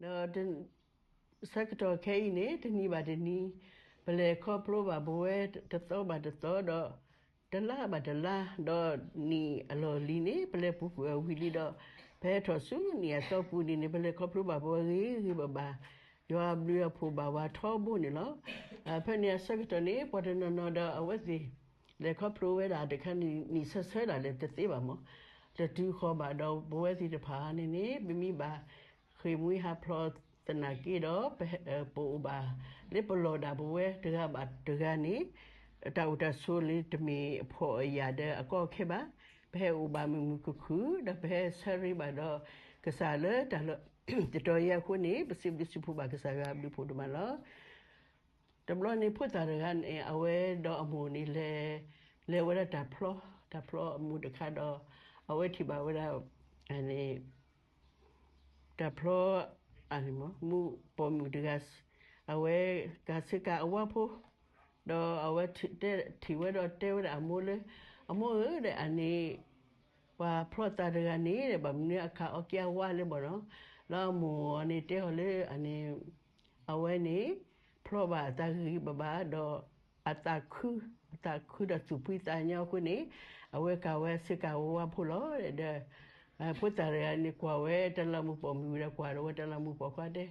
ဒီးဆၢကတီၢ်ခဲအံၤန့ၣ် တနံၤဘၣ်တနံၤ ပလဲၤခီဖျိဘၣ်ပဝဲတသီဘၣ်တသီဒီး တလါဘၣ်တလါ ဒီးနံၣ်အလီၢ်လံၤန့ၣ် ပလဲၤပူၤကွံာ်အီၤဝံၤလံဒီး ပဟဲထီၣ်ဆူနံၣ်အသီပူၤန့ၣ်န့ၣ် ပလဲၤခီဖျိဘၣ်ပဝဲဂ့ၤဂ့ၤဘၣ်ဘၣ်, ယွၤအဘျုးအဖှိၣ်ဘၣ်ဝဲထီဘိန့ၣ်လီၤ. ဖဲန့ၣ်အဆၢကတီၢ်န့ၣ် ပှၤတနီၤနီၤဒီးအဝဲသ့ၣ် လဲၤခီဖျိဝဲဒၣ်တခါန့ၣ် နံၣ်ဆၢဆၢဒၣ်လဲာ်တသ့ဘၣ်မး, တတုၤဃီၤဘၣ်ဒီး ပဝဲသ့ၣ်တဖၣ်န့ၣ်န့ၣ် ပမ့ၢ်ဘၣ်ဃ့ၢ်မှံဟးဖျိးသနာ်က့ဒီး ပအိၣ်ဘၣ်လၢပလီၢ်ဒၣ်ပဝဲတဂၤဘၣ်တဂၤန့ၣ် တၢ်အိၣ်တၢ်ဆိးလၢတမ့ၢ်ဖှီၣ်အယာ်ဒီးအကီအခဲဘၣ်. ပဟဲအိၣ်ဘၣ်မုာ်မုာ်ခုၣ်ခုၣ် ဒီးပဟဲဆၢရ့ဘၣ်ဒီးကစၢ်လၢတၢ်လီၢ်တတီၤယဲၢ်အဃိန့ၣ် ပစံးဘျုးစံးဖှိၣ်ဘၣ်ကစၢ်ယွၤအဘျုးအဖှိၣ်ဒိၣ်မးလီၤ. တဘျီန့ၣ် ဖိသၣ်တဂၤန့ၣ် အဝဲဒီးအမိၢ်န့ၣ် လဲၤဝဲဒၣ်တၢ်ဖျီ, တၢ်ဖျီအမူးတခါဒီး အဝဲထံၣ်ဘၣ်ဝဲဒၣ် တၢ်ဖျီ မူးပိာ်မုၣ်တဂၤ အဝဲကၤဆ့ကၤအဝါဖိ, ဒီးအဝဲထံၣ်ဝဲဒီးတဲဝဲဒၣ်အမိၢ်လၢ အမိၢ်ဧၢ ဒီးအန့ၣ် ပှၤဖျီသးတဂၤန့ၣ် ဘၣ်မနုၤအကၤအီက့အဝါလဲၣ်ဘၣ်နီၤ, လၢအမိၢ်န့ၣ်တဲအီၤလၢအန့ၣ် အဝဲန့ၣ် ဖျီဘၣ်အသးဂ့ၤဂ့ၤဘၣ်ဘၣ်ဒီး အသးခု, အသးခုဒီးသူၣ်ဖှံသးညီအဃိန့ၣ် အဝဲကၤဝဲဆ့ကၤဝါဖိလီၤ. ဒီးဖိသၣ်တဂၤန့ၣ် ကွၢ်ဝဲတၢ်လၢမူးပိာ်မုၣ်ဝံၤဒီး ကွၢ်ဒီးဝဲတၢ်လၢမူးပိာ်ခွါတဲ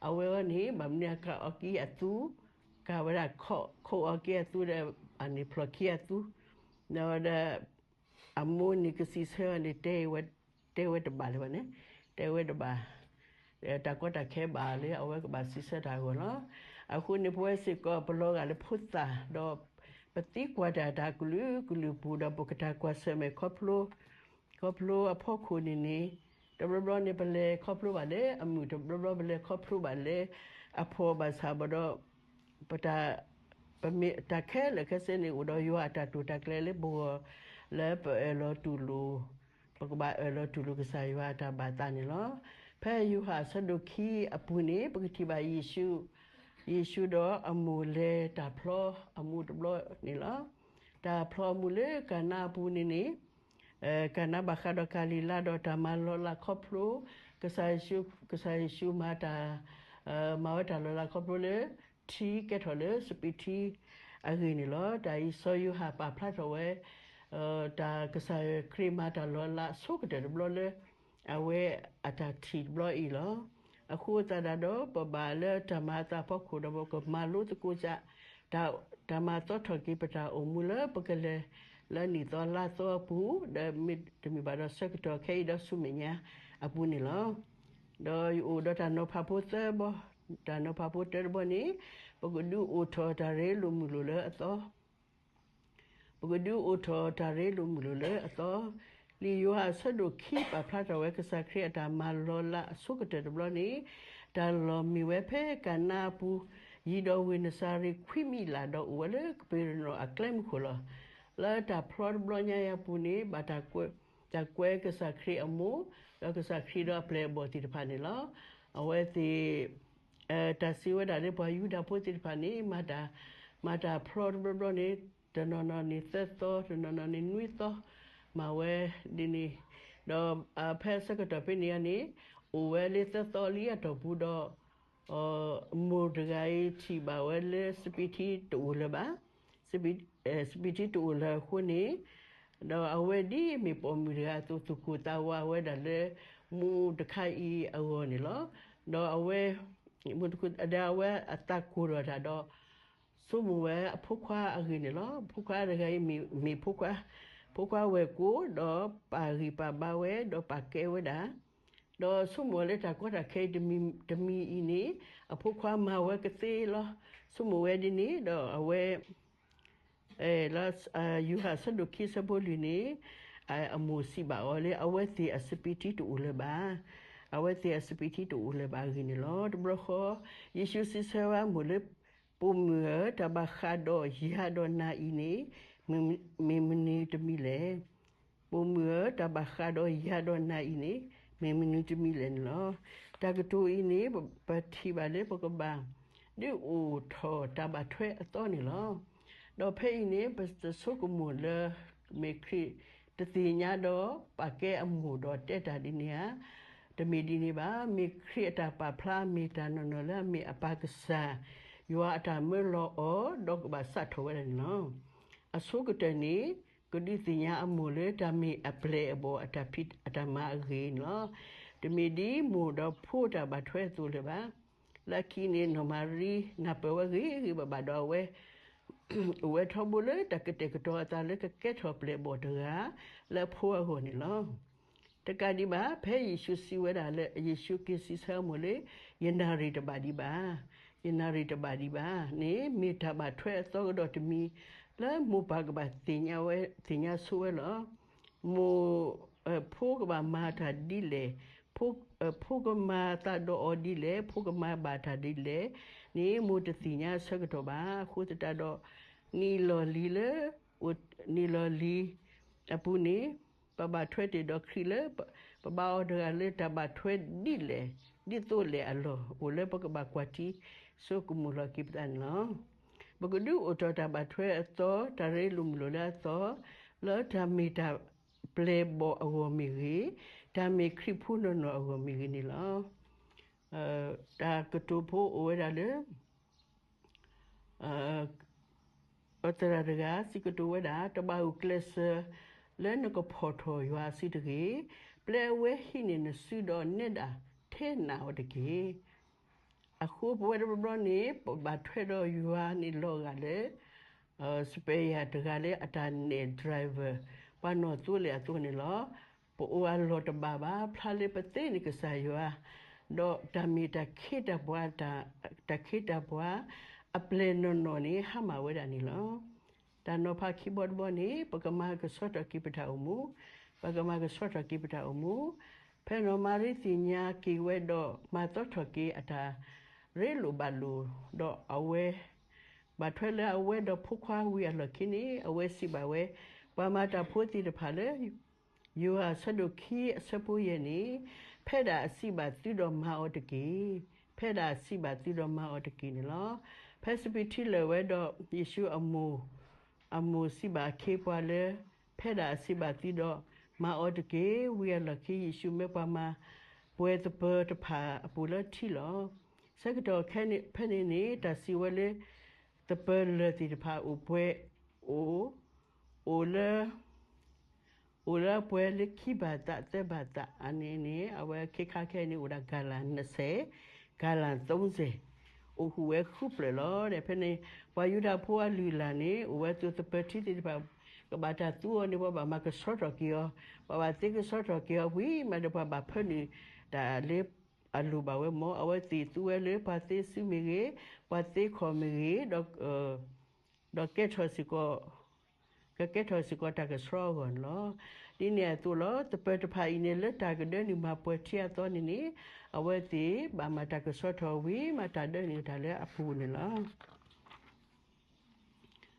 အဝဲအံၤန့ၣ် ဘၣ်မနုၤအကၤအီက့အသူ, ကၤဝဲဒၣ်ခိးအီက့အသူဒီး အန့ၣ်ဖျီခံအသူ, ဒီး အမိၢ်န့ၣ်ကစံးဆၢအီၤန့ၣ် တဲဝဲတဘၣ်လၢၤဘၣ်န့ၣ်, တဲဝဲတဘၣ်, တၢ်ကီတၢ်ခဲဘၣ်လၢအဝဲကဘၣ်စံးဆၢတၢ်အဂီၢ်လီၤ. အဃိန့ၣ် ပဝဲစ့ၢ်ကီးပလီၤဂာ်လၢဖိသၣ်ဒီး ပသံကွၢ်တၢ်တၢ်ကလုာ်ကလုာ်ပူၤဒီး ပကတၢ်ကွၢ်ဆၢၣ်မဲာ်ခီဖျိ ခီဖျိအဖီခိၣ်န့ၣ်န့ၣ်, တဘျီဘျီန့ၣ် ပလဲၤခီဖျိဘၣ်လၢအမုာ်, တဘျီဘျီပလဲၤခီဖျိဘၣ်လၢအဖှီၣ်ဘၣ်ဆၣ်ဘၣ်ဒီး ပတၢ်, ပမ့ၢ်တၢ်ခဲလၢာ်ခဲဆ့န့ၣ် အိၣ်ဒီးယွၤအတၢ်တိာ်တၢ်ကျဲၤလၢပဂီၢ် လၢပအၢၣ်လီၤတူၢ်လိာ်, ပကဘၣ်အၢၣ်လီၤတူၢ်လိာ်ကစၢ်ယွၤအတၢ်ဘၣ်သးန့ၣ်လီၤ. ဖဲယိၤဟၣ်အဆၢဒိၣ်ခံအပူၤန့ၣ် ပကထံၣ်ဘၣ်ယ့ၣ်ၡူး, ယ့ၣ်ၡူးဒီးအမိၢ်လဲၤတၢ်ဖျီအမူးတဘျီန့ၣ်လီၤ. တၢ်ဖျီအမူးလၢကၤနါအပူၤန့ၣ်န့ၣ် ကၤနါဘၣ်ဃးဒီးကၤလံၤလါဒီးတၢ်မၤလီၤလးခီဖျိ, ကစၢ်ယ့ၣ်ၡူး, ကစၢ်ယ့ၣ်ၡူးမၤတၢ်, မၤဝဲတၢ်လီၤလးခီဖျိလၢ ထံကဲထီၣ်လၢစပံးထံအဂ့ၢ်န့ၣ်လီၤ. တၢ်အံၤစီၤယိၤဟၣ်ပာ်ဖျါထီၣ်ဝဲ တၢ်ကစၢ်ခရံာ်မၤတၢ်လီၤလးအဆိကတၢၢ်တဘျီလၢ အဝဲအတၢ်ထံၣ်တဘျီအံၤလီၤ. အဃိသတးဒီး ပဘၣ်လၢတၢ်မၤအသးအဖီခိၣ်ဒီး ပကမၤလိသကိးစ့ၢ် တၢ်မၤသီထီၣ်က့ၤပတၢ်အိၣ်မူလၢပကလဲၤလၢနံၣ်သီလါသီအပူၤ, ဒီးမ့တမ့ၢ်ဘၣ်ဒီးဆၢကတီၢ်ခဲအံၤဒီးဆူမဲာ်ညါအပူၤန့ၣ်လီၤ. ဒီးယအိၣ်ဒီးတၢ်နီၤဖးဖိသၢဘီ, တၢ်နီၤဖးဖိတၢတဘီန့ၣ် ပကဒုးအိၣ်ထီၣ်တၢ်ရ့လိာ်မုာ်လိာ်လၢအသီ ပကဒုးအိၣ်ထီၣ်တၢ်ရ့လိာ်မုာ်လိာ်လၢအသီ, လံာ်ယိၤဟၣ်အဆၢဒိၣ်ခံပာ်ဖျါထီၣ်ဝဲ ကစၢ်ခရံာ်အတၢ်မၤလီၤလးအဆိကတၢၢ်တဘျီန့ၣ်, တၢ်လီၢ်မ့ၢ်ဝဲဖဲကၤနါအပူၤ, ယံၤဒီးဝ့ၢ်နစၤရ့းခွံမံးလးဒီးအိၣ်ဝဲလၢကပ့းရနီၣ်အကျဲမုၢ်ခိၣ်လီၤ. လၢတၢ်ဖျီတဘျီညါအံၤအပူၤန့ၣ် ဘၣ်တၢ်ကွဲကစၢ်ခရံာ်အမိၢ်, ဒီးကစၢ်ခရံာ်ဒီးအပျဲၢ်အဘီၣ်သ့ၣ်တဖၣ်န့ၣ်လီၤ. အဝဲသ့ၣ် တၢ်စံးဝဲဒၣ်လၢပှၤယူဒၤဖိသ့ၣ်တဖၣ်န့ၣ် မၤတၢ်ဖျီတဘျီဘျီန့ၣ် တနီၤနီၤန့ၣ်သၢသီ, တနီၤနီၤန့ၣ်နွံသီ, မၤဝဲဒ်န့ၣ်, ဒီးဖဲဆၢကတီၢ်ဖဲန့ၣ်န့ၣ် အိၣ်ဝဲလၢသၢသီလံအတီၢ်ပူၤဒီး မိၢ်တဂၤအံၤထံၣ်ဘၣ်ဝဲလၢစပံးထံတအိၣ်လၢၤဘၣ်, စပံးထံတအိၣ်လၢၤအဃိန့ၣ်, ဒီးအဝဲဒ်မ့ၢ်ပိာ်မုၣ်တဂၤအသိး သူၣ်ကိၢ်သးဝးဝဲဒၣ်လၢ မူတခါအံၤအဂီၢ်န့ၣ်လီၤ. ဒီးအဝဲ ဒီးအဝဲအသးကိၢ်ထီၣ်တၢ်ဒီး ဆိကမိၣ်ဝဲအဖိခွါအဂ့ၢ်န့ၣ်လီၤ. ဖိခွါတဂၤအံၤမ့ၢ်ဖိခွါ, ဖိခွါဝဲၢ်ကိာ်ဒီးပာ်ဂံၢ်ပာ်ဘါဝဲဒီးပာ်ကဲဝဲဒၣ်, ဒီးဆိကမိၣ်ဝဲလၢတၢ်ကီတၢ်ခဲအံၤတမံၤအံၤန့ၣ် အဖိခွါမၤဝဲကသ့လီၤ. ဆိကမိၣ်ဝဲဒ်န့ၣ်ဒီး အဝဲ လၢယိၤဟၣ်ဆၢဒိၣ်ခံဆၢဖိလွံၢ်န့ၣ် အမိၢ်စံးဘၣ်အီၤလၢ အဝဲသ့ၣ်အစပံးထံတအိၣ်လၢၤဘၣ်, အဝဲသ့ၣ်အစပံးထံတအိၣ်လၢၤဘၣ်အဂ့ၢ်န့ၣ်လီၤ. တဘျီဃီ ယ့ၣ်ၡူးစံးဆၢဝဲအမိၢ်လၢ ပိာ်မုၣ်ဧၢ, တၢ်ဘၣ်ဃးဒီးယၤဒီးနၤအံၤန့ၣ် မ့ၢ်မနုၤတမံၤလဲၣ်. ပိာ်မုၣ်ဧၢ, တၢ်ဘၣ်ဃးဒီးယၤဒီးနၤအံၤန့ၣ် မ့ၢ်မနုၤတမံၤလဲၣ်န့ၣ်လီၤ. တၢ်ကတိၤအံၤန့ၣ် ပထံၣ်ဘၣ်လၢပကဘၣ် ဒုးအိၣ်ထီၣ်တၢ်ဘၣ်ထွဲအသီန့ၣ်လီၤ. ဒီးဖဲအံၤန့ၣ် ပတဆိကမိၣ်လၢ မ့ၢ်ခရံာ်တသ့ၣ်ညါဒီး ပာ်ကဲအမိၢ်ဒီးတဲတၢ်ဒ်န့ၣ်ဧါ. တမ့ၢ်ဒ်န့ၣ်ဘၣ်. မ့ၢ်ခရံာ်အတၢ်ပာ်ဖျါအမ့ၢ်တၢ်နီၢ်နီၢ်လၢအမ့ၢ်အပၢ်ကစၢ်ယွၤအတၢ်မၢလီၤအီၤ ဒီးကဘၣ်စးထီၣ်ဝဲဒၣ်န့ၣ်လီၤ. အဆိကတၢၢ်န့ၣ် ကဒုးသ့ၣ်ညါအမိၢ်လၢတၢ်မ့ၢ်အပျဲၢ်အဘီၣ်အတၢ်ဖံးအတၢ်မၤအဂ့ၢ်န့ၣ်လီၤ. တမ့ၢ်ဒ်မိၢ်ဒီးဖိတၢ်ဘၣ်ထွဲအသိးလၢၤဘၣ်. လၢခံန့ၣ် နီၢ်မၤရံ နၢ်ပၢၢ်ဝဲဂ့ၤဂ့ၤဘၣ်ဘၣ်ဒီးအဝဲ အိၣ်ဝဲထီဘိလၢတၢ်ကတဲာ်ကတီၤအသးလၢကကဲထီၣ်ပျဲၢ်အဘီၣ်တဂၤ လၢအဖိအဂီၢ်န့ၣ်လီၤ. တကးဒံးဘၣ် ဖဲယ့ၣ်ၡူးစံးဝဲဒၣ်လၢ ယ့ၣ်ၡူးက့ၤစံးဆၢအမိၢ်လၢ ယနၣ်ရံၣ်တဘၣ်ဒံးဘၣ်, ယနၣ်ရံၣ်တဘၣ်ဒံးဘၣ်န့ၣ် မ့ၢ်တၢ်ဘၣ်ထွဲအသီကဒီးတမံၤ လၢမိၢ်ပၢ်ကဘၣ်သ့ၣ်ညါဝဲ သ့ၣ်ညါဆိဝဲလီၤ. မိၢ် ဖိကဘၣ်မၤတၢ်ဒ်လဲၣ်, ဖိကမၤသးဒီးအီၤဒ်လဲၣ်, ဖိကမၤဘၣ်တၢ်ဒ်လဲၣ်န့ၣ် မိၢ်တသ့ၣ်ညါအဆၢကတီၢ်ဘၣ်. အဃိသတးဒီး နံၣ်လီၢ်လံၤလၢ နံၣ်လီၢ်လံၤအပူၤန့ၣ် ပဘၣ်ထွဲတ့ၢ်ဒီးခရံာ်လၢ ပဘၣ်အီၤတဂၤလၢတၢ်ဘၣ်ထွဲဒ်လဲၣ် ဒ်သိးလဲၣ်အလီၢ် အိၣ်လၢပကဘၣ်ကွၢ်ထံဆိကမိၣ်လီၤက့ၤပသးန့ၣ်လီၤ. ပကဒုးအိၣ်ထီၣ်တၢ်ဘၣ်ထွဲအသီ တၢ်ရ့လိာ်မုာ်လိာ်လၢအသီ လၢတၢ်မ့ၢ်တၢ်ပျဲၢ်ဘီၣ်အဂီၢ်မ့ၢ်ဂ့ၤ, တၢ်မ့ၢ်ခရံာ်ဖိနီၢ်နီၢ်အဂီၢ်မ့ၢ်ဂ့ၤန့ၣ်လီၤ. တၢ်ကတိၤဖိအိၣ်ဝဲဒၣ်လၢ သရၣ်တဂၤစံးကတိၤဝဲဒၣ်, တဘၣ်ဂုာ်ကျဲးစၢးလၢနကဖီၣ်ထီၣ်ယွၤအစုတဂ့ၤ. ပျဲအဝဲဟံးန့ၢ်နစုဒီးနဲဒၣ်ထဲနးအီၤတက့ၢ်. အဃိပဝဲတဘျီဘျီန့ၣ် ပဘၣ်ထွဲဒီးယွၤန့ၣ်လီၤဂာ်လၢ spare တဂၤလၢအတၢ်နဲၣ် driver ပှၤနီၢ်သိလဲၣ်အသိးန့ၣ်လီၤ. ပအိၣ်အလီၢ်တဘၣ်ဘၣ် ဖျါလၢပသ့န့ၢ်ကစၢ်ယွၤ ဒီးတၢ်မ့ၢ်တၢ်ခ့တၢ်ပှၤ တၢ်ခ့တၢ်ပှၤ အပျဲၢ်နီၢ်နီၢ်န့ၣ် ဟါမၢ်ဝဲဒၣ်န့ၣ်လီၤ. တၢ်နီၤဖးခံဘီတဘီန့ၣ် ပကမၤကဆှီထီၣ်က့ၤပတၢ်အိၣ်မူ, ပကမၤကဆှီထီၣ်က့ၤပတၢ်အိၣ်မူ. ဖဲနီၢ်မၤရံသ့ၣ်ညါက့ၤဝဲဒီး မၤသီထီၣ်က့ၤအတၢ်ရ့လိာ်ဘၣ်လိာ်ဒီးအဝဲ ဘၣ်ထွဲလၢအဝဲဒီးဖိခွါဝံၤအလီၢ်ခံန့ၣ် အဝဲစံးဘၣ်ဝဲ, ပှၤမၤတၢ်ဖိသ့ၣ်တဖၣ်လၢ ယိၤဟၣ်အဆၢဒိၣ်ခံအဆၢဖိယဲၢ်န့ၣ်, ဖဲဒၣ်အစံးဘၣ်သုဒီးမၤအီၤတက့ၢ်. ဖဲဒၣ်အစံးဘၣ်သုဒီးမၤအီၤတက့ၢ်န့ၣ်လီၤ. ဖဲစပံးထံလၢာ်ဝဲဒီး ယ့ၣ်ၡူးအမိၢ်, အမိၢ်စံးဘၣ်အခ့အပှၤလၢ ဖဲဒၣ်အစံးဘၣ်သုဒီးမၤအီၤတက့ၢ်. ဝံၤအလီၢ်ခံ ယ့ၣ်ၡူးမၢပှၤမၤပှဲၤသပၢၤတဖၣ်အပူၤလၢထံလီၤ. ဆၢကတီၢ်ဖဲန့ၣ်န့ၣ် တၢ်စံးဝဲလၢ သပၢၤလၢာ်သ့ၣ်တဖၣ်အိၣ်ပှဲၤ, အိၣ်, အိၣ်လၢ အိၣ်လၢပှဲၤလၢခံဘၣ်သးသၢဘၣ်သးအန့ၣ်န့ၣ် အဝဲခ့ခါခဲအံၤန့ၣ် အိၣ်ဒၣ် gallon နစဲး, gallon သၢစဲး, အိၣ်ဃုာ်ဝဲဃုဖျၢၣ်လီၤ. ဒီးဖဲန့ၣ် ပှၤယူဒၤဖိအလုၢ်အလၢ်န့ၣ် အိၣ်ဝဲသိးသပၢၤထံသ့ၣ်တဖၣ် ကဘၣ်တၢ်သူအီၤန့ၣ် ပှၤဘၣ်မၤကဆှီထီၣ်က့ၤအီၤ, ပှၤဘၣ်သ့ကဆှီထီၣ်က့ၤအီၤဝံၤမးဒီး ပှၤဘၣ်ဖၢနုာ်တၢ်လၢအလိၣ်ဘၣ်ဝဲမၢ်. အဝဲသ့ၣ်သူဝဲလၢပှၤသ့စုမ့ၢ်ဂ့ၤ, ပှၤသ့ခီၣ်မ့ၢ်ဂ့ၤ, ဒီး ဒီးကဲထီၣ်စ့ၢ်ကီး ကကဲထီၣ်စ့ၢ်ကီးတၢ်ကဆှီအဂီၢ်န့ၣ်လီၤ. ဒ်န့ၣ်အသိးလီၤ. သပၢၤတဖၣ်အံၤန့ၣ် လၢတၢ်ကဒၢနုာ်မၤပှဲၤထံအသီန့ၣ်န့ၣ် အဝဲသ့ၣ်ဘၣ်မၤတၢ်ကဆှီထီၣ်ဝံၤမး တၢ်ဒၢနုာ်တၢ်လၢအပူၤန့ၣ်လီၤ.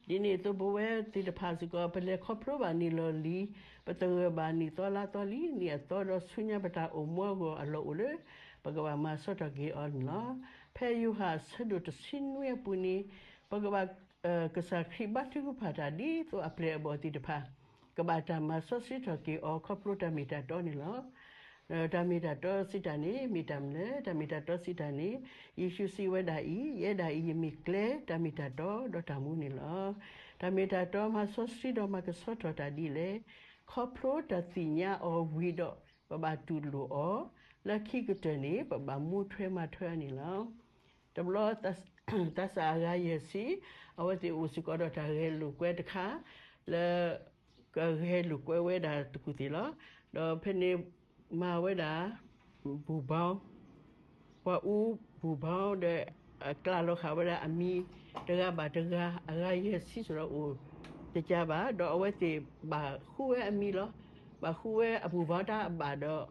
ဒ်န့ၣ်အသိးပဝဲသ့ၣ်တဖၣ်စ့ၢ်ကီး ပလဲၤခီဖျိဘၣ်နံၣ်လီၢ်လံၤ, ပသဂၢၢ်ဘၣ်နံၣ်သီလါသီလံ, နံၣ်အသီဒီးဆူညါပတၢ်အိၣ်မူအဂီၢ်အလီၢ်အိၣ်လၢ ပကဘၣ်မၤဆှီထီၣ်က့ၤအီၤန့ၣ်လီၤ. ဖဲယိၤဟၣ်အဆၢဒိၣ်တဆံနွံအပူၤန့ၣ် ပကဘၣ် ကစၢ်ခရံာ်ဘါထုကဖၣ်တၢ်ဒ်သိးအပျဲၢ်အဘီၣ်သ့ၣ်တဖၣ် ကဘၣ်တၢ်မၤစီဆှံထီၣ်က့ၤအီၤခီဖျိတၢ်မ့ၢ်တၢ်တီန့ၣ်လီၤ. တၢ်မ့ၢ်တၢ်တီစံးတၢ်န့ၣ် မ့ၢ်တၢ်မနုၤလဲၣ်. တၢ်မ့ၢ်တၢ်တီစံးတၢ်န့ၣ် ယ့ၣ်ၡူးစံးဝဲဒၣ်အံၤ, ယဲဒၣ်အံၤယမ့ၢ်ကျဲ, တၢ်မ့ၢ်တၢ်တီ, ဒီးတၢ်မူန့ၣ်လီၤ. တၢ်မ့ၢ်တၢ်တီမၤစီဆှံဒီးမၤကဆှီထီၣ်တၢ်ဒ်လဲၣ်. ခီဖျိတၢ်သ့ၣ်ညါအီၤဝံၤဒီး ပဘၣ်တူၢ်လိာ်အီၤ, လၢခံကတၢၢ်န့ၣ် ပဘၣ်မူထွဲမၤထွဲအီၤန့ၣ်လီၤ. တဘျီ သးစၢ်အဂၤယဲၢ်ဆံ အဝဲသ့ၣ်အိၣ်စ့ၢ်ကီးဒီးတၢ်ဂဲၤလိာ်ကွဲတခါ လၢ ကဂဲၤလိာ်ကွဲဝဲဒၣ်တကူၣ်သ့ၣ်လီၤ. ဒီးဖဲန့ၣ် မၤဝဲဒၣ် ဘူၣ်ဘီ ပှၤအူဘူၣ်ဘီဒီး အကျးလီၤဃာ်ဝဲဒၣ်အမံၤ တဂၤဘၣ်တဂၤ အဂၤယဲၢ်ဆံစ့ၢ်ဒီးအိၣ်တကးဘၣ် ဒီးအဝဲသ့ၣ်ဘၣ်ဃုဝဲအမံၤလီၤ. ဘၣ်ဃုဝဲအဘူၣ်ဘီတၢ်အဘၣ်ဒီး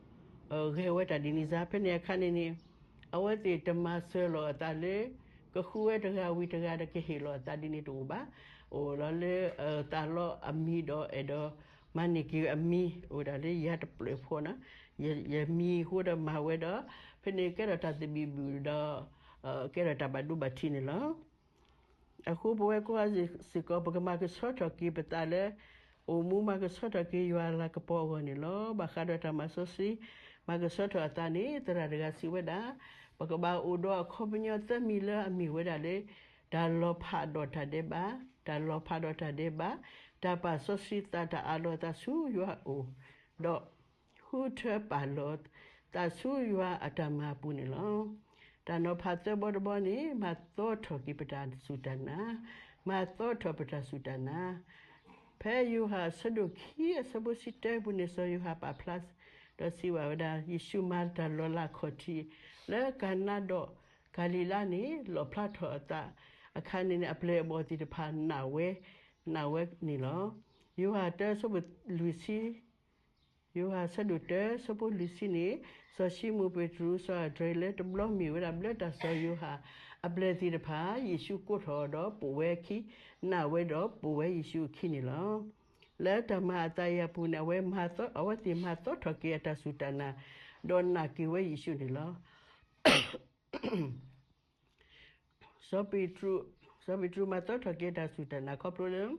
ဂဲၤဝဲတၢ်ဒ်န့ၣ်စ့ၢ် ဖဲန့ၣ်အခါန့ၣ်န့ၣ် အဝဲသ့ၣ်တမၤစၢၤလီၤအသးလၢ ကဃုဝဲတဂၤဝံၤတဂၤဒီးကဟ့ၣ်လီၤအသးဒ်န့ၣ်တအိၣ်ဘၣ်. အိၣ်လီၤလၢ သးလီအမံၤဒီးအဲၣ်ဒိး မၤန့ၢ်က့ၤအမံၤ အိၣ်ဒၣ်လၢယၤတပျၢၢ်ဖိနီၤ ယမံၤအဃိဒီးမၤဝဲဒီး ဖဲန့ၣ်ကဲထီၣ်တၢ်သဘံၣ်ဘုၣ်ဒီး ကဲထီၣ်တၢ်ဘၣ်ဒိဘၣ်ထံးန့ၣ်လီၤ. အဃိပဝဲကိးဂၤစ့ၢ်ကီး ပကမၤကဆှီထီၣ်က့ၤပသးလၢ အိၣ်မူမၤကဆှီထီၣ်က့ၤယွၤအလၤကပီၤအဂီၢ်န့ၣ်လီၤ. ဘၣ်ဃးဒီးတၢ်မၤစီဆှံ မၤကဆှီထီၣ်အသးန့ၣ် သရၣ်တဂၤစံးဝဲဒၣ်, ပကဘၣ်အိၣ်ဒီးအခီပညီသၢမံၤလၢအမ့ၢ်ဝဲဒၣ်လၢ တၢ်လီၤဖးဒီးတၢ်ဒဲးဘး, တၢ်လီၤဖးဒီးတၢ်ဒဲးဘး, တၢ်ပာ်စီဆှံသး တၢ်အးလီၤသးဆူယွၤအအိၣ်, ဒီးဃုထၢပာ်လီၤသးဆူယွၤအတၢ်မၤအပူၤန့ၣ်လီၤ. တၢ်နီၤဖးသၢဘီတဘီန့ၣ် မၤသီထီၣ်က့ၤပတၢ်စူၢ်တၢ်နာ်, မၤသီထီၣ်ပတၢ်စူၢ်တၢ်နာ် ဖဲယိၤဟၣ်အဆၢဒိၣ်ခံအဆၢဖိတဆံတၢအပူၤန့ၣ် စီၤယိၤဟၣ်ပာ်ဖျါ ဒီးစံးဘၣ်ဝဲဒၣ်, ယ့ၣ်ၡူးမၤတၢ်လီၤလးခီၣ်ထံး လၢကၤနါဒီးကၤလံၤလါန့ၣ် လီၣ်ဖျါထီၣ်အသးအခါန့ၣ်န့ၣ် အပျဲၢ်အဘီၣ်သ့ၣ်တဖၣ်နာ်ဝဲ, နာ်ဝဲန့ၣ်လီၤ. ယိၤဟၣ်တၢဆၢဖိလွံၢ်ဆံ ယိၤဟၣ်ဆၢဒိၣ်တၢဆၢဖိလွံၢ်ဆံန့ၣ်, စီၤၡံမိၣ်ပ့းတရူး စီၤအၤဒြ့လၢတဘျီမ့ၢ်ဝဲဒၣ်ဘျၢတၢ်စီၤယိၤဟၣ် အပျဲၢ်သ့ၣ်တဖၣ် ယ့ၣ်ၡူးကိးထီၣ်ဒီးပိာ်ဝဲအခံ, နာ်ဝဲဒီးပိာ်ဝဲယ့ၣ်ၡူးအခံန့ၣ်လီၤ. လၢတၢ်မၤအသးအံၤအပူၤန့ၣ် အဝဲမၤသီ, အဝဲသ့ၣ်မၤသီထီၣ်က့ၤအတၢ်စူၢ်တၢ်နာ်, ဒီးနာ်က့ၤဝဲယ့ၣ်ၡူးန့ၣ်လီၤ. စီၤပ့းတရူး, စီၤပ့းတရူးမၤသီထီၣ်က့ၤအတၢ်စူၢ်တၢ်နာ်ခီဖျိလၢ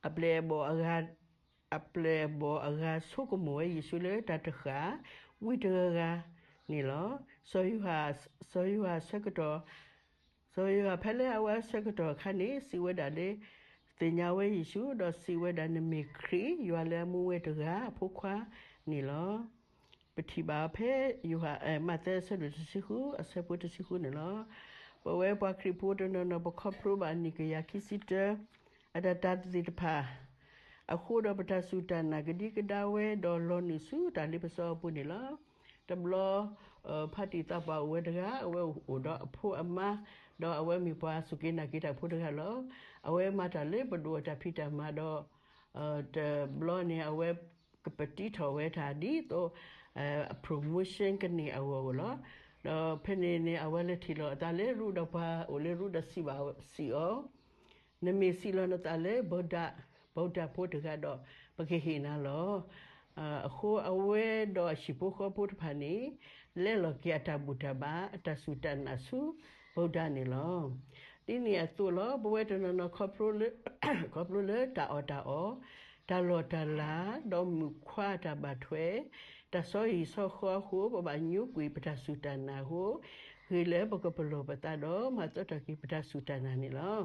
အပျဲၢ်အဘီၣ်အဂၤ, အပျဲၢ်အဘီၣ်အဂၤဆိကမိၣ်ဝဲယ့ၣ်ၡူးလၢတၢ်တဃၣ်, ဝံတဂၤဂၤန့ၣ်လီၤ. စီၤယိၤဟၣ်, စီၤယိၤဟၣ်ဆၢကတီၢ်, စီၤယိၤဟၣ်ဖဲလၢအဝဲဆၢကတီၢ်အခါန့ၣ် စံးဝဲဒၣ်လၢ သ့ၣ်ညါဝဲယ့ၣ်ၡူး ဒီးစံးဝဲဒၣ် နမ့ၢ်ခရံာ် ယွၤလၢအမူဝဲတဂၤအဖိခွါန့ၣ်လီၤ. ပထံၣ်ဘၣ်ဖဲယိၤဟၣ်, မးသဲအဆၢဒိၣ်တဆံဃု အဆၢဖိတဆံဃုန့ၣ်လီၤ. ပဝဲပှၤခရံာ်ဖိတနီၤနီၤ ပခီဖျိဘၣ်နံၣ်ကယၤခံဆံတၢ အတၢ်တၤသ့ၣ်တဖၣ် အဃိဒီးပတၢ်စူၢ်တၢ်နာ်ကဒံကဒါဝဲ ဒီးလီၤနုာ်ဆူတၢ်လ့ပစီအပူၤန့ၣ်လီၤ. တဘျီ ဖါတံၢ်သးပှၢ်အိၣ်ဝဲတဂၤ, အဝဲအိၣ်ဒီးအဖိအမါ, ဒီးအဝဲမ့ၢ်ပှၤစူၢ်က့ၤနာ်က့ၤတၢ်ဖိတဂၤလီၤ. အဝဲမၤတၢ်လၢပဒိၣ်အတၢ်ဖံးတၢ်မၤဒီး တဘျီန့ၣ် အဝဲကပတံထီၣ်ဝဲတၢ်ဒ်သိး အ promotion ကန့ၢ်အဂီၢ်ဧိၤလီၤ. ဒီးဖဲန့ၣ်န့ၣ် အဝဲလဲၤထံၣ်လီၤအသးလၢရူဒီးပှၤအိၣ်လၢရူဒီးစံးဘၣ်စံးအီၤ, နမ့ၢ်စံးလီၤနသးလၢ ဗုဒ္ဓ, ဗုဒ္ဓဖိတဂၤဒီး ပကဟ့ၣ်နၤလီၤ. အဃိအဝဲဒီးအဟံၣ်ဖိဃီဖိတဖၣ်န့ၣ် လဲလီၤက့ၤအတၢ်ဘူၣ်တၢ်ဘါ အတၢ်စူၢ်တၢ်နာ်ဆူ ဗုဒ္ဓန့ၣ်လီၤ. ဒ်န့ၣ်အသိးလီၤ ပဝဲတနီၤနီၤ ခီဖျိလၢတၢ်အီၣ်တၢ်အီ, တၢ်လီၢ်တၢ်လၤ, ဒီးမုၣ်ခွါတၢ်ဘၣ်ထွဲ, တၢ်ဆီဟံၣ်ဆီဃီအဃိ ပဘၣ်ညိကွံာ်ပတၢ်စူၢ်တၢ်နာ်အဃိ, ဂ့ၤလၢပကပလီၢ်ပသးဒီး မၤသီထီၣ်က့ၤပတၢ်စူၢ်တၢ်နာ်န့ၣ်လီၤ.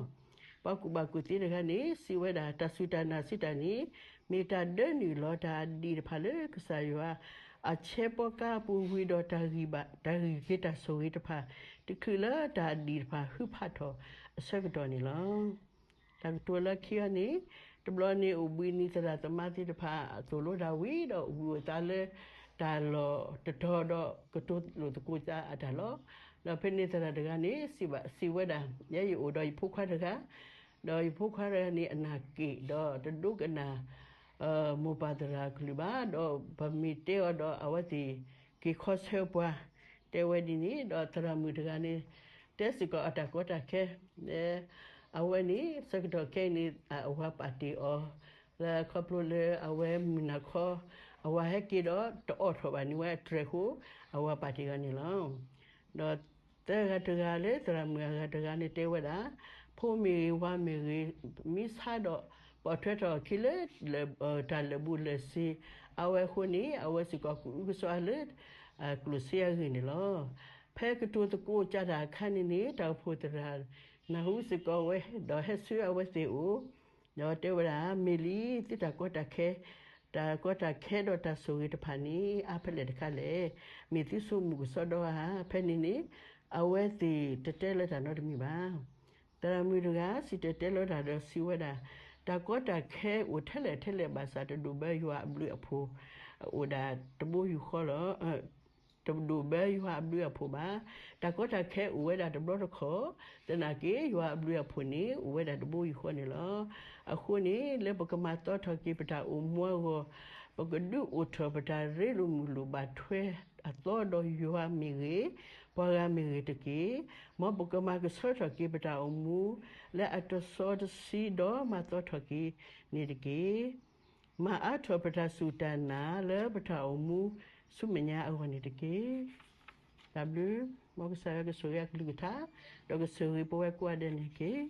ပှၤကူၣ်ဘၣ်ကူၣ်သ့တဂၤန့ၣ် စံးဝဲဒၣ် တၢ်စူၢ်တၢ်နာ်စံးတၢ်န့ၣ် မ့ၢ်တၢ်ဒၢနုာ်လီၤတၢ်အဒံးတဖၣ်လၢကစၢ်ယွၤ အဆဲးပီကါအပူၤဝံၤဒီး တၢ်ဂံၢ်က့ၤတၢ်ဆိၣ်ဂ့ၤတဖၣ် တချုးလၢတၢ်အဒံးတဖၣ် ဟုဖးထီၣ်အဆၢကတီၢ်န့ၣ်လီၤ. တၢ်ကတိၤလၢခံအံၤန့ၣ်, တဘျီန့ၣ်အိၣ်ဘှံးနံၤ သရၣ်သမါသ့ၣ်တဖၣ် သိၣ်လိတၢ်ဝံၤဒီး ဝံၤအိၣ်သးလၢ တၢ်လီၢ်တတီၤဒီး ကတိၤလိာ်သကိးသးအတၢ်လီၤ. ဒီးဖဲန့ၣ်သရၣ်တဂၤန့ၣ် စံးဝဲဒၣ်, ယဲယအိၣ်ဒီးယဖိခွါတဂၤ, ဒီးယဖိခွါတဂၤန့ၣ် အနၢ်က့ၣ်ဒီးတဒိကနၣ် မိၢ်ပၢ်သရၣ်အကလုၢ်ဘၣ်, ဒီးပမ့ၢ်တဲအီၤဒီး အဝဲသ့ၣ်က့ၤခီဆၢပှၤ, တဲဝဲဒ်န့ၣ်, ဒီးသရၣ်မုၣ်တဂၤန့ၣ် တဲစ့ၢ်ကီးအတၢ်ကီတၢ်ခဲ, အဝဲန့ၣ် ဆၢကတီၢ်ခဲအံၤန့ၣ် အဝၤပာ်တ့ၢ်အီၤ, လၢခီဖျိလၢအဝဲမုၢ်နၤခီ အဝၤဟဲက့ၤဒီးတအိးထီၣ်ဘၣ်န့ၣ်ဝဲအတြဲၤအဃိ အဝၤပာ်တ့ၢ်အီၤန့ၣ်လီၤ. ဒီးသၢဂၤတဂၤလၢသရၣ်မုၣ်အဂၤတဂၤန့ၣ်တဲဝဲဒၣ်, ဖိမ့ၢ်ဂ့ၤဝၤမ့ၢ်ဂ့ၤ မ့ၢ်ဆါဒီး ပိာ်ထွဲထီၣ်အခံလၢ တၢ်လၢာ်ဘူၣ်လၢာ်စ့အဝဲအဃိန့ၣ် အဝဲစ့ၢ်ကီးကအုကစွါလၢ ကျိၣ်စ့အဂ့ၢ်န့ၣ်လီၤ. ဖဲကတိၤသကိးကးတၢ်အခါန့ၣ်န့ၣ် တၢ်အိၣ်ဖှိၣ်သရၣ် နၢ်ဟူစ့ၢ်ကီးဝဲ ဒီးဟဲဆူအဝဲသ့ၣ်အအိၣ်, ဒီးတဲဝဲဒၣ်, မ့ၢ်လံ သုတၢ်ကီတၢ်ခဲ, တၢ်ကီတၢ်ခဲဒီးတၢ်ဆိၣ်ဂ့ၤတဖၣ်န့ၣ် အါဖဲလဲၣ်တခါလဲၣ်. မ့ၢ်သုဆိမိၣ်ကစီဒီဧါ. ဖဲန့ၣ်န့ၣ် အဝဲသ့ၣ်တတဲလၢတၢ်နီတမံၤဘၣ်. သရၣ်မုၣ်တဂၤ စံၣ်တဲၤတဲလီၤတၢ်ဒီးစံးဝဲဒၣ်, တၢ်ကီတၢ်ခဲအိၣ်ထဲလဲၣ်ထဲလဲၣ်ဘၣ်ဆၣ် တဒိၣ်ဘၢယွၤအဘျုးအဖှိၣ် အိၣ်ဒၣ်တဘိယူၢ်ဃီလီၤ. တဒိၣ်ဘၢယွၤအဘျုးအဖှိၣ်ဘၣ်. တၢ်ကီတၢ်ခဲအိၣ်ဝဲဒၣ်တဘျီတခီၣ်, သနာ်က့ ယွၤအဘျုးအဖှိၣ်န့ၣ် အိၣ်ဝဲဒၣ်တဘိယူၢ်ဃီန့ၣ်လီၤ. အဃိန့ၣ် လၢပကမၤသီထီၣ်က့ၤပတၢ်အိၣ်မူအဂီၢ်, ပကဒုးအိၣ်ထီၣ်ပတၢ်ရ့လိာ်မုာ်လိာ်ဘၣ်ထွဲအသီဒီးယွၤမ့ၢ်ဂ့ၤ, ပှၤဂၤမ့ၢ်ဂ့ၤတက့ၢ်. မ်ပကမၤကဆှီထီၣ်က့ၤပတၢ်အိၣ်မူ လၢအတစီတဆှံဒီးမၤသီထီၣ်က့ၤန့ၣ်တက့ၢ်. မၤအါထီၣ်ပတၢ်စူၢ်တၢ်နာ်လၢပတၢ်အိၣ်မူဆူမဲာ်ညါအဂီၢ်န့ၣ်တက့ၢ်. တၢ်ဘျုး, မ်ကစၢ်ယွၤကဆိၣ်ဂ့ၤအကလုၢ်ကထါ, ဒီးကဆိၣ်ဂ့ၤပဝဲကိးဂၤဒဲးန့ၣ်တက့ၢ်.